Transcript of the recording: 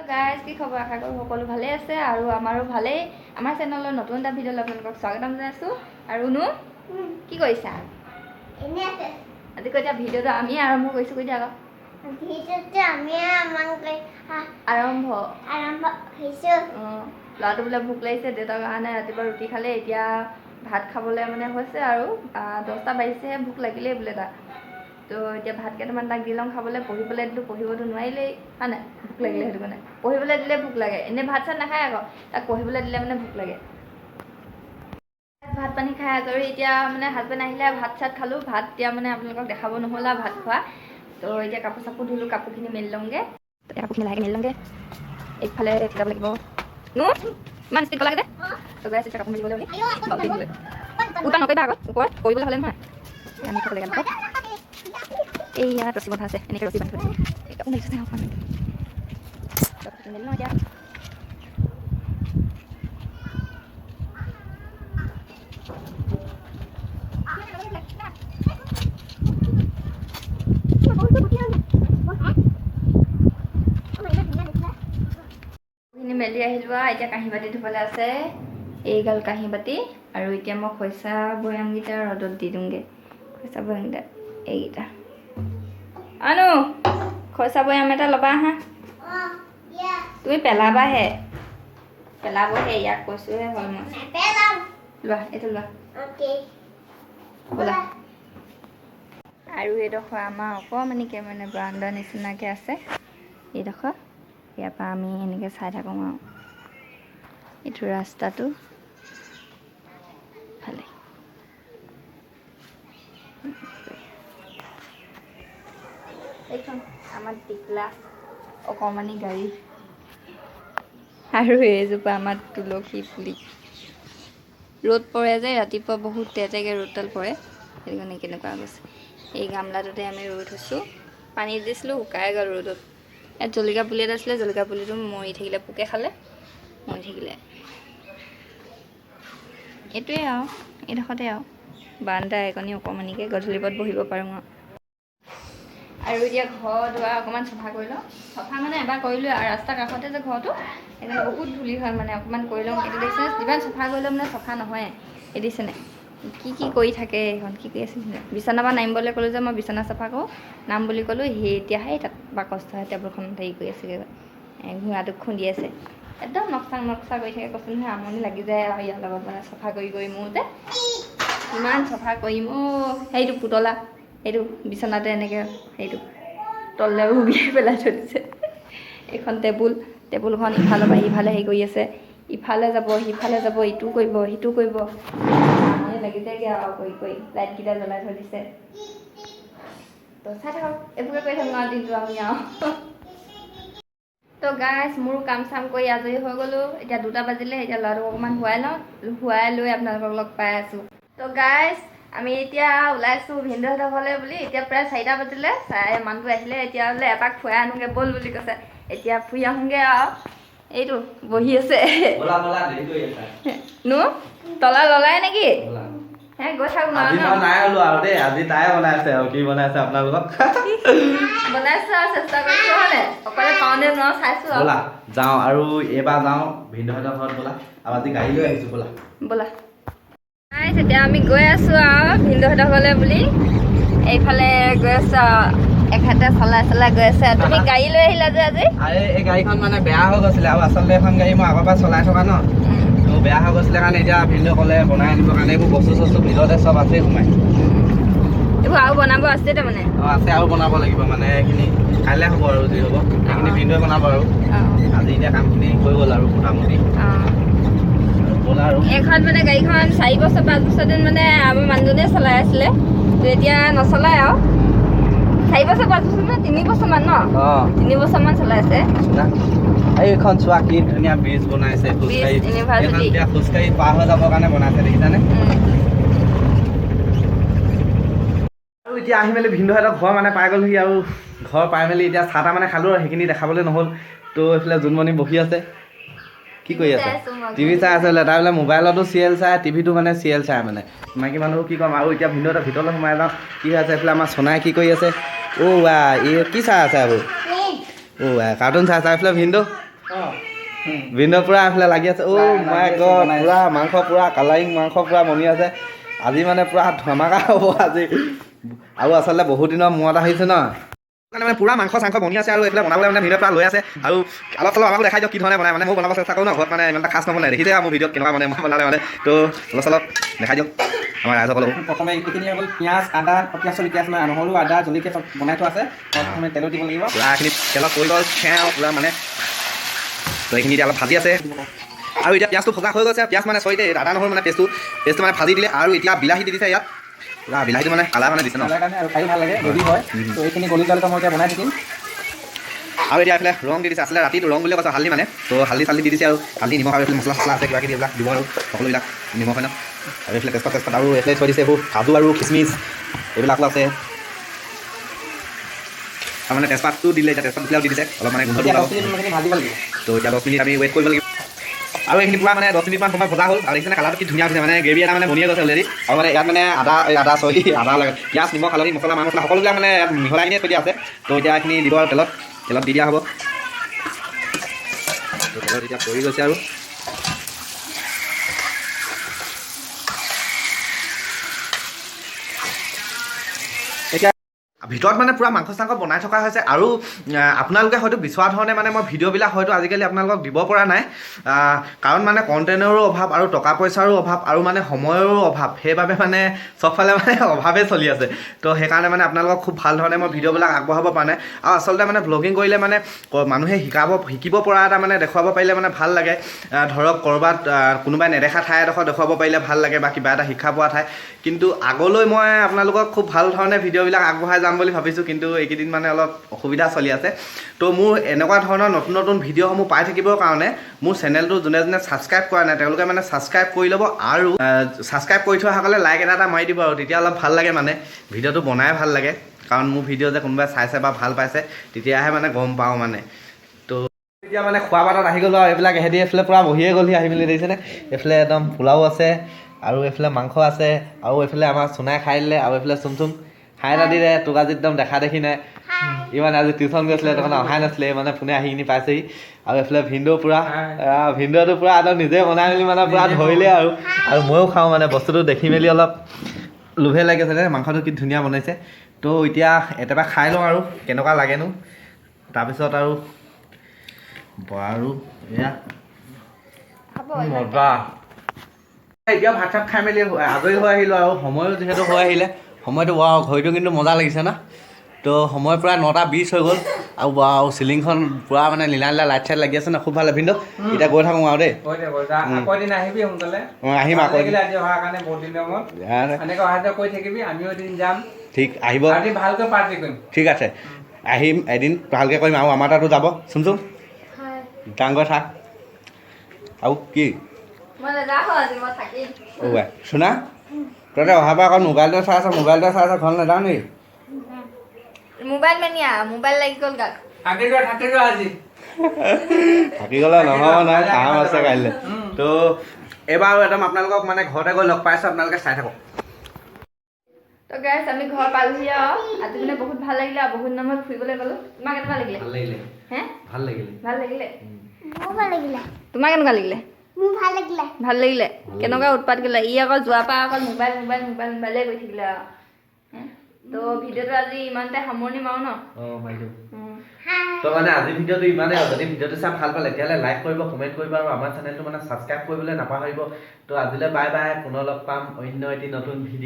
Guys, কি খবৰ? আশা কৰোঁ সকলো ভালেই আছে আৰু আমাৰো ভালেই। আমাৰ চেনেলৰ নতুন এটা ভিডিঅ'লৈ আপোনালোকক স্বাগতম জনাইছোঁ। আৰু নো কি কৰিছা? এনে আছে। আজি কৈ দিয়া, ভিডিঅ'টো আমি আৰম্ভ কৰিছোঁ, কৈ দিয়া আকৌ। ভিডিঅ'টো আমি আমাক আৰম্ভ আৰম্ভ হৈছোঁ। অঁ, ল'ৰাটো বোলে ভোক লাগিছে, দেউতাক অহা নাই। ৰাতিপুৱা ৰুটি খালে, এতিয়া ভাত খাবলৈ মানে হৈছে আৰু 10টা বাজিছেহে, ভোক লাগিলেই বোলে তাৰ। তো এতিয়া ভাত কেইটামান তাক দি লওঁ খাবলৈ। পঢ়িবলৈ দিলোঁ, পঢ়িবতো নোৱাৰিলেই, হয় নাই? ভোক লাগিলে, সেইটো কাৰণে পঢ়িবলৈ দিলে ভোক লাগে। এনেই ভাত চাত নাখায় আকৌ, তাক পঢ়িবলৈ দিলে মানে ভোক লাগে। ভাত পানী খাই আজৰি। এতিয়া মানে হাজবেণ্ড আহিলে, ভাত চাত খালোঁ। ভাত এতিয়া মানে আপোনালোকক দেখাব নহ'ল আৰু ভাত খোৱা। তো এতিয়া কাপোৰ চাপোৰ ধুলোঁ, কাপোৰখিনি মেলি লওঁগৈ। এতিয়া কাপোৰখিনি লাহেকৈ মেলি লওঁগৈ। এইফালে যাব লাগিব। নো ইমান স্পীড গ'লাগে যে। তো গৈ আছোঁ এতিয়া কাপোৰ মেলিবলৈ বুলি বাল্টি দিবলৈ। উৎপাত নকৰিবা আকৌ, ওপৰত কৰিবলৈ হ'লে নহয়। আমি থ'ব লাগে আকৌ। এইয়া ৰছী বন্ধা আছে, এনেকৈ ৰছী বান্ধি থৈ দিছে। এই কাপোৰ মেলিছে অকণমান। কাপোৰখিনি মেলি লওঁ এতিয়া। কাপোৰখিনি মেলি আহিলোঁ আৰু এতিয়া কাঁহী বাতি ধুবলৈ আছে। এইগাল কাঁহী বাতি। আৰু এতিয়া মই খৰিচা বৈয়ামকেইটা ৰ'দত দি দিওঁগৈ। খৰিচা বৈয়ামকেইটা এইকেইটা। আনো, খৰিচা বৈয়াম এটা ল'বা আহা। তুমি পেলাবাহে, পেলাবহে, ইয়াক কৈছোহে হ'ল মই। লোৱা, এইটো লোৱা। ব'লা। আৰু এইডোখৰ আমাৰ অকণমানিকৈ মানে বাৰাণ্ডা নিচিনাকৈ আছে এইডোখৰ। ইয়াৰ পৰা আমি এনেকৈ চাই থাকোঁ আৰু এইটো ৰাস্তাটো ভালে। এইখন আমাৰ টিকলা অকণমানি গাড়ী। আৰু এইজোপা আমাৰ তুলসী পুলি। ৰ'দ পৰে যে ৰাতিপুৱা, বহুত তেতেকে ৰ'দডাল পৰে, সেইটো কাৰণে কেনেকুৱা গৈছে। এই গামলাটোতে আমি ৰুই থৈছোঁ। পানী দিছিলোঁ, শুকাই গ'ল ৰ'দত। ইয়াত জলকীয়া পুলি এটা আছিলে, জলকীয়া পুলিটো মৰি থাকিলে, পোকে খালে, মৰি থাকিলে। এইটোৱে আৰু এইডোখৰতে আৰু বাৰাণ্ডা একণি অকণমানিকৈ গধূলিপৰত বহিব পাৰোঁ আৰু। আৰু এতিয়া ঘৰ দুৱাৰ অকণমান চফা কৰি লওঁ। চফা মানে এবাৰ কৰিলোঁ আৰু ৰাস্তাৰ কাষতে যে ঘৰটো, সেইকাৰণে বহুত ধূলি হয়। মানে অকণমান কৰি লওঁ। এইটো দেখিছেনে? যিমান চফা কৰিলেও মানে চফা নহয়। এই দেখিছেনে, কি কি কৰি থাকে এইখন? কি কৰি আছে? বিচনাৰ পৰা নামিবলৈ ক'লোঁ যে মই বিচনা চফা কৰোঁ নাম বুলি ক'লোঁ। সেই এতিয়াহে তাত বাকচ থোৱা টেবুলখনত হেৰি কৰি আছেগৈ, ঘোঁৰাটোক খুন্দি আছে। একদম নক্সা নক্সা কৰি থাকে, কৈছোঁ নহয়, আমনি লাগি যায় আৰু ইয়াৰ লগত মানে চফা কৰি কৰি। মোৰ যে কিমান চফা কৰিম অ'। সেইটো পুতলা, সেইটো বিচনাতে এনেকৈ সেইটো তললৈ উলিয়াই পেলাই থৈ দিছে। এইখন টেবুল, টেবুলখন ইফালৰ পৰা সিফালে হেৰি কৰি আছে। ইফালে যাব, সিফালে যাব, ইটো কৰিব, সিটো কৰিব, আমনি লাগি যায়গৈ আৰু কৰি কৰি। লাইটকেইটা জ্বলাই থৈ দিছে। তো চাই থাকক, এইবোৰকে কৰি থাকোঁ আৰু দিনটো আমি আৰু। তো গাইজ, মোৰো কাম চাম কৰি আজৰি হৈ গ'লোঁ। এতিয়া 2টা বাজিলে। এতিয়া ল'ৰাটোক অকণমান শুৱাই লওঁ, শুৱাই লৈ আপোনালোকক লগ পাই আছোঁ। তো গাইজ, আমি এতিয়া ওলাইছোঁ ভিনদেউহঁতৰ ঘৰলৈ বুলি। এতিয়া প্ৰায় 4টা বাজিলে। চাই মানুহটো আহিলে, এতিয়া বোলে এপাক ফুৰাই আনোগৈ ব'ল বুলি কৈছে। এতিয়া ফুৰি আহোঁগৈ আৰু। এইটো বহি আছে। ব'লা ব'লা, দেৰি কৰি আছা। নো তলা ললাই নেকি? ব'লা। হে গৈ থাকোঁ। আজি ন মই নাই ওলোৱা আৰু দেই, আজি তাই বনাইছে। আৰু কি বনাইছে আপোনালোকক? বনাইছোঁ আৰু চেষ্টা কৰিছোঁ, হয়নে? অকলে পাওঁ নে নোৱাৰোঁ চাইছোঁ আৰু। ব'লা যাওঁ আৰু, এইবাৰ যাওঁ ভিনদেউহঁতৰ ঘৰত ব'লা। আৰু আজি গাড়ী লৈ আহিছোঁ, ব'লা। ব'লা। গাইছ, এতিয়া আমি গৈ আছোঁ আৰু ভিনদেউহঁতৰ ঘৰলৈ বুলি। এইফালে গৈ আছোঁ আৰু, এখেতে চলাই চলাই গৈ আছে। তুমি গাড়ী লৈ আহিলা যে আজি? আৰে, এই গাড়ীখন মানে বেয়া হৈ গৈছিলে আৰু আচলতে এখন গাড়ী মই আগৰ পৰা চলাই থকা ন, তো বেয়া হৈ গৈছিলে কাৰণে এতিয়া ভিনদেউ ক'লে বনাই আনিবৰ কাৰণে। এইবোৰ বস্তু চস্তু ভিতৰতে চব আছেই সোমাই। এইবোৰ আৰু বনাব আছে তাৰমানে? অঁ, আছে, আৰু বনাব লাগিব। মানে এইখিনি কাইলৈ হ'ব আৰু যি হ'ব সেইখিনি ভিনদেউৱে বনাব আৰু। আজি এতিয়া কামখিনি হৈ গ'ল আৰু মোটামুটি। আৰু ব'লা আৰু। এইখন মানে গাড়ীখন 4 বছৰ 5 বছৰ দিন মানে আমাৰ মানুহজনে চলাই আছিলে, তো এতিয়া নচলায় আৰু। 4 বছৰ 5 বছৰ মানে 3 বছৰমান ন? অঁ। 3 বছৰমান চলাই আছে। চোৱা, এইখন চোৱা, কি ধুনীয়া ব্ৰিজ বনাইছে খোজকাঢ়ি। ইউনিভাৰ্চিটি। এইখন এতিয়া খোজকাঢ়ি পাৰ হৈ যাবৰ কাৰণে বনাইছে, দেখিছানে? আৰু এতিয়া আহি মেলি ভিনদেউহঁতৰ ঘৰ মানে পাই গ'লহি। আৰু ঘৰ পাই মেলি এতিয়া চাহ তাহ মানে খালোঁ আৰু সেইখিনি দেখাবলৈ নহ'ল। তো এইফালে জোনমণি বহি আছে, কি কৰি আছে? চাই আছোঁ মই। টিভি চাই আছে বোলে। তাই বোলে মোবাইলতো চিৰিয়েল চাই, টিভিটো মানে চিৰিয়েল চাই। মানে মাইকী মানুহক কি ক'ম আৰু। এতিয়া ভিনদেউহঁতৰ ভিতৰলৈ সোমাই যাওঁ, কি হৈ আছে এইফালে। আমাৰ সোণাই কি কৰি আছে? অ' ৱা, এই কি চাই আছে আকৌ? অ' ৱা, কাৰ্টুন চাই চাই। এইফালে ভিনদেউ ভিনদেউ পূৰা এইফালে লাগি আছে। অ' মাই গড, পূৰা মাংস, পূৰা কালাৰিং মাংস পূৰা বনি আছে আজি। মানে পূৰা ধমাকা হ'ব আজি। আৰু আচলতে বহুত দিনৰ মূৰত আহিছে ন, কাৰণে মানে পূৰা মাংস চাংস বনি আছে। আৰু এইফালে বনাবলৈ মানে ভিডিঅ' পূৰা লৈ আছে। আৰু অলপ চলপ আমাকো দেখাই দিয়ক কি ধৰণে বনাই। মানে মই বনাব চেষ্টা কৰোঁ ন ঘৰত, মানে ইমান এটা খাচ নবনাই। দেখিছে আৰু মোৰ ভিডিঅ'ত কেনেকুৱা বনাই মই বনালে মানে। তো অলপ চলপ দেখাই দিয়ক আমাৰ ৰাইজসকলকো। প্ৰথমে এইখিনি হৈ গ'ল পিঁয়াজ, আদা, পিঁয়াজ, চৰি, পিঁয়াজ নহয়, নহৰু, আদা, জলকীয়া চব বনাই থোৱা আছে। প্ৰথমে তেলো দিব লাগিব। পূৰা এইখিনি তেলত পৰি গ'ল খেওঁ পূৰা মানে। তো এইখিনি এতিয়া অলপ ভাজি আছে। আৰু এতিয়া পিঁয়াজটো ভজা হৈ গৈছে। পিঁয়াজ মানে চৰি দেই, আদা নহৰু মানে পেষ্টটো মানে ভাজি দিলে। আৰু এতিয়া বিলাহী দি দিছে ইয়াত পূৰা। বিলাহীটো মানে কালাৰ মানে দিছে ন। কালাৰ কাৰণে আৰু খায়ো ভাল লাগে, গ্ৰেভি হয়। তো এইখিনি গলি যোৱালৈকে মই এতিয়া বনাই থাকিম। আৰু এতিয়া এইফালে ৰং দি দিছে। আচলতে ৰাতিটো ৰং বুলি কৈছে, হালধি মানে। তো হালধি চালধি দি দিছে। আৰু হালধি, নিমখ আৰু এইফালে মছলা চছলা আছে কিবা কিবি, এইবিলাক দিব। আৰু সকলোবিলাক নিমখ হয় ন। আৰু এইফালে তেজপাত তেজপাত আৰু এইফালে থৈ দিছে এইবোৰ কাজু আৰু খিচমিচ এইবিলাকো আছে। আৰু মানে তেজপাতটো দিলে, এতিয়া তেজপাত দি দিছে অলপ মানে গোন্ধটো এতিয়া ওলাব। 10 মিনিট এইখিনি ভাজিব লাগিব। তো এতিয়া 10 মিনিট আমি ৱেইট কৰিব লাগিব। আৰু এইখিনি পূৰা মানে 10 মিনিটমান সময় ভজা হ'ল। আৰু এইখিনি কালাৰটো কি ধুনীয়া হৈছে, মানে গ্ৰেভি এটা মানে বনিয়ে গৈছে অলৰেডি। আৰু মানে ইয়াত মানে আদা, এই আদা, চৰি, আদা লাগে, পিঁয়াজ, নিমখ, হালধি, মছলা, মা মছলা সকলোবিলাক মানে ইয়াত মিহলাই কিনে থৈ দিয়া আছে। তো এতিয়া এইখিনি দিব আৰু তেলত তেলত দি দিয়া হ'ব। তো তেলত এতিয়া পৰি গৈছে। আৰু এতিয়া ভিতৰত মানে পূৰা মাংস চাংস বনাই থকা হৈছে। আৰু আপোনালোকে হয়তো বিচৰা ধৰণে মানে মই ভিডিঅ'বিলাক হয়তো আজিকালি আপোনালোকক দিব পৰা নাই, কাৰণ মানে কণ্টেণ্টৰো অভাৱ আৰু টকা পইচাৰো অভাৱ আৰু মানে সময়ৰো অভাৱ। সেইবাবে মানে চবফালে মানে অভাৱেই চলি আছে। তো সেইকাৰণে মানে আপোনালোকক খুব ভাল ধৰণে মই ভিডিঅ'বিলাক আগবঢ়াব পৰা নাই। আৰু আচলতে মানে ভ্লগিং কৰিলে মানে মানুহে শিকিব পৰা এটা মানে দেখুৱাব পাৰিলে মানে ভাল লাগে। ধৰক ক'ৰবাত কোনোবাই নেদেখা ঠাই এডোখৰ দেখুৱাব পাৰিলে ভাল লাগে বা কিবা এটা শিক্ষা পোৱা ঠাই। কিন্তু আগলৈ মই আপোনালোকক খুব ভাল ধৰণে ভিডিঅ'বিলাক আগবঢ়াই যাম বুলি ভাবিছোঁ, কিন্তু এইকেইদিন মানে অলপ অসুবিধা চলি আছে। তো মোৰ এনেকুৱা ধৰণৰ নতুন নতুন ভিডিঅ'সমূহ পাই থাকিবৰ কাৰণে মোৰ চেনেলটো যোনে যোনে ছাবস্ক্ৰাইব কৰা নাই, তেওঁলোকে মানে ছাবস্ক্ৰাইব কৰি ল'ব। আৰু ছাবস্ক্ৰাইব কৰি থোৱাসকলে লাইক এটা এটা মাৰি দিব আৰু তেতিয়া অলপ ভাল লাগে, মানে ভিডিঅ'টো বনাই ভাল লাগে। কাৰণ মোৰ ভিডিঅ' যে কোনোবাই চাইছে বা ভাল পাইছে, তেতিয়াহে মানে গম পাওঁ মানে। তো এতিয়া মানে খোৱা বাটত আহি গ'লো। আৰু এইবিলাক এহেঁতি এইফালে পূৰা বহিয়ে গ'লহি আহি মেলি, দেখিছেনে? এইফালে একদম পোলাও আছে আৰু এইফালে মাংস আছে। আৰু এইফালে আমাৰ চোনাই খাই দিলে। আৰু এইফালে চুম চুম খাই এটা দিলে। তোক আজি একদম দেখা দেখি নাই। ই মানে আজি টিউশ্যন গৈছিলে, তখন অহাই নাছিলে, এই মানে পোনে আহি কিনি পাইছেহি। আৰু এইফালে ভিনদেউ পূৰা, ভিনদেউটো পূৰা একদম নিজে বনাই মেলি মানে পূৰা ধৰিলে। আৰু আৰু ময়ো খাওঁ, মানে বস্তুটো দেখি মেলি অলপ লোভে লাগিছে দেই, মাংসটো কি ধুনীয়া বনাইছে। তো এতিয়া একেবাৰে খাই লওঁ আৰু কেনেকুৱা লাগেনো তাৰপিছত। আৰু বাৰু এয়া হ'ব। মজা। এতিয়া ভাত চাত খাই মেলি আজৰি হৈ আহিলোঁ। আৰু সময়ো যিহেতু হৈ আহিলে, সময়টো ৱাও, ঘড়ীটো কিন্তু মজা লাগিছে ন। তো সময় প্ৰায় 9টা 20 হৈ গ'ল। আৰু ৱাও, চিলিংখন পূৰা মানে নীলা নীলা লাইট চাইট লাগি আছে ন, খুব ভাল লাগে। ভিনদেউ, এতিয়া গৈ থাকোঁ আৰু দেই। গৈ দে, গৈ যা। আকৌ এদিন আহিবি সোনকালে। অঁ, আহিম ভাল আকৌ এদিন। লাগিলে আজি অহাৰ কাৰণে বহুত দিনৰ মূৰত। এনেকৈ অহা যোৱা কৰি থাকিবি, আমিও এদিন যাম। ঠিক, আহিব। আজি ভালকৈ পাৰ্টি কৰিম। ঠিক আছে, আহিম এদিন, ভালকৈ কৰিম। আৰু আমাৰ তাতো যাব। চুম চুম, হয়। ডাঙৰ থাক। আৰু কি? মই নাযাওঁ আজি, মই থাকিম। অ' চুনা, তহঁতে অহাৰ পৰা অকল মোবাইলটো চাই আছ, মোবাইলটো চাই আছ, ঘৰত নাযাওঁ নেকি? মোবাইল মেনিয়া, মোবাইল লাগি গ'ল গাত। থাকি যোৱা, থাকি যোৱা আজি। থাকি গ'লে নহ'ব নহয়, কাম আছে কাইলৈ। তো এইবাৰ একদম আপোনালোকক মানে ঘৰতে গৈ লগ পাইছোঁ, আপোনালোকে চাই থাকক। তো গাইছ, আমি ঘৰ পালোহি। আৰু আজি মানে বহুত ভাল লাগিলে আৰু বহুত দিনৰ মূৰত ফুৰিবলৈ গ'লো। তোমাক কেনেকুৱা লাগিলে? ভাল লাগিলে। হে? ভাল লাগিলে। ভাল লাগিলে? মোৰ ভাল লাগিলে। তোমাৰ কেনেকুৱা লাগিলে? মোৰ ভাল লাগিলে। ভাল লাগিলে। কেনেকুৱা উৎপাত কৰিলে ই আকৌ! যোৱাৰ পৰা অকল মোবাইল, মোবাইল, মোবাইল, মোবাইলে কৰি থাকিলে আৰু হে? তো ভিডিঅ'টো আজি ইমানতে সামৰণি মাৰো ন। অঁ, মাৰিলোঁ। হাই। তো মানে আজি ভিডিঅ'টো ইমানেই। আৰু যদি ভিডিঅ'টো চাই ভাল পালে, তেতিয়াহ'লে লাইক কৰিব, কমেণ্ট কৰিব আৰু আমাৰ চেনেলটো মানে ছাবস্ক্ৰাইব কৰিবলৈ নাপাহৰিব। তো আজিলৈ বাই বাই, পুনৰ লগ পাম অন্য এটি নতুন ভিডিঅ'।